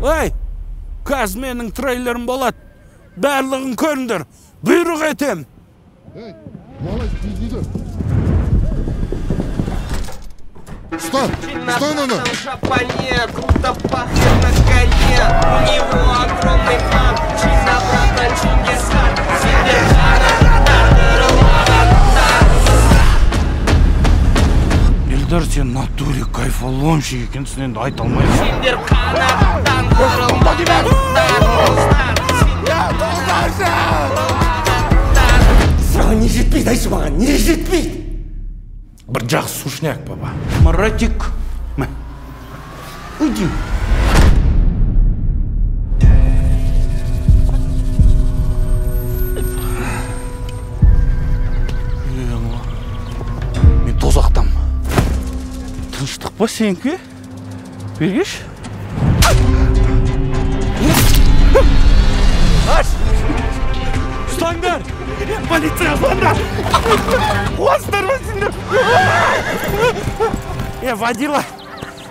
Ой, қазір менің трейлерім болады. Барлығын көріңдер. Бұйрық етем. Ей, малай, дейді. Стой! Стой, Нана! Круто пахнет на коне. У него огромный план. Чина, братан, Чингисхан. Эльдар, сен натуре кайфоломщик екенсің, енді айта алмаймын. Сендер қанаттан қырылмағандар. Саған не жетпейді, айтшы маған, не жетпейді? Бір жақсы сушняк, баба. Маратик, мә, уйди. Мен тозақтам. Тыныштық па сенікі? Бергеш? Аш! Ұстаңдар! Полиция ұстаңдар! Қуасыңдар ма сендер? Водила,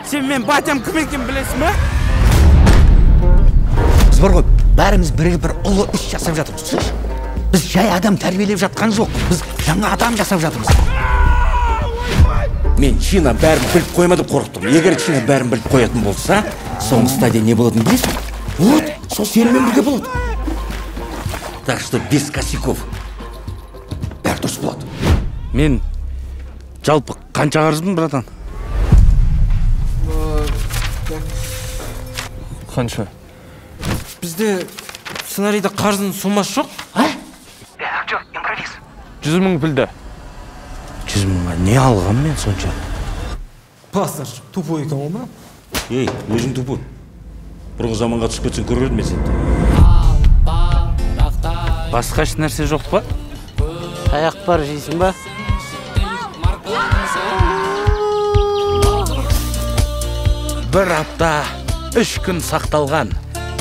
сен мен батям кім екенін білесің бе? Біз бар ғой, бәріміз бірігіп бір ұлы іс жасап жатырмыз. Түсінші? Біз жай адам тәрбиелеп жатқан жоқ, біз жаңа адам жасап жатырмыз. Мен Чина бәрін біліп қойма деп қорықтым. Егер Чина бәрін біліп қоятын болса, соңғы стадия не болатынын білесің? Вот, сол сенімен бірге болады. Так что без косяков. Бәрі дұрыс болады. Мен жалпы қанша қарызбын, братан? Қанша? Бізде сценарийде қарыздың сомасы жоқ. А? Актер, импровиз. 100 000 пілді. 100 000-ға не алғам мен сонша? Пастор, тупой екен ғой, ма? Ей, өзің тупой. Бұрынғы заманға түсіп кетсең көрер едім мен сені. Басқа еш нәрсе жоқ па? Таяқ бар, жейсің ба? Бір апта, 3 күн сақталған,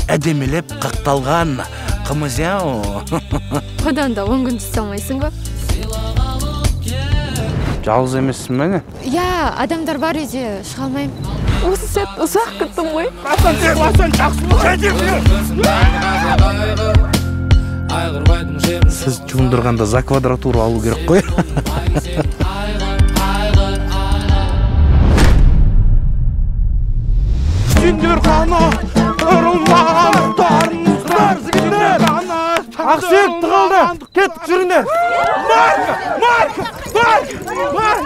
әдемілеп қақталған қымыз яу. Одан да 10 күн түсе алмайсың ба? Жалғыз емессің бе, не? Иә, адамдар бар үйде, шыға алмаймын. Осы сәт ұзақ күттім ғой. Асан, асан, жақсы бол. Сіз жуындырғанда за квадратуру алу керек қой. Сендер қана ұрылмағандарыңыздар, жігіттер! Ақсүйек тығылды! Кеттік, жүріңдер! Марк! Марк! Марк! Марк!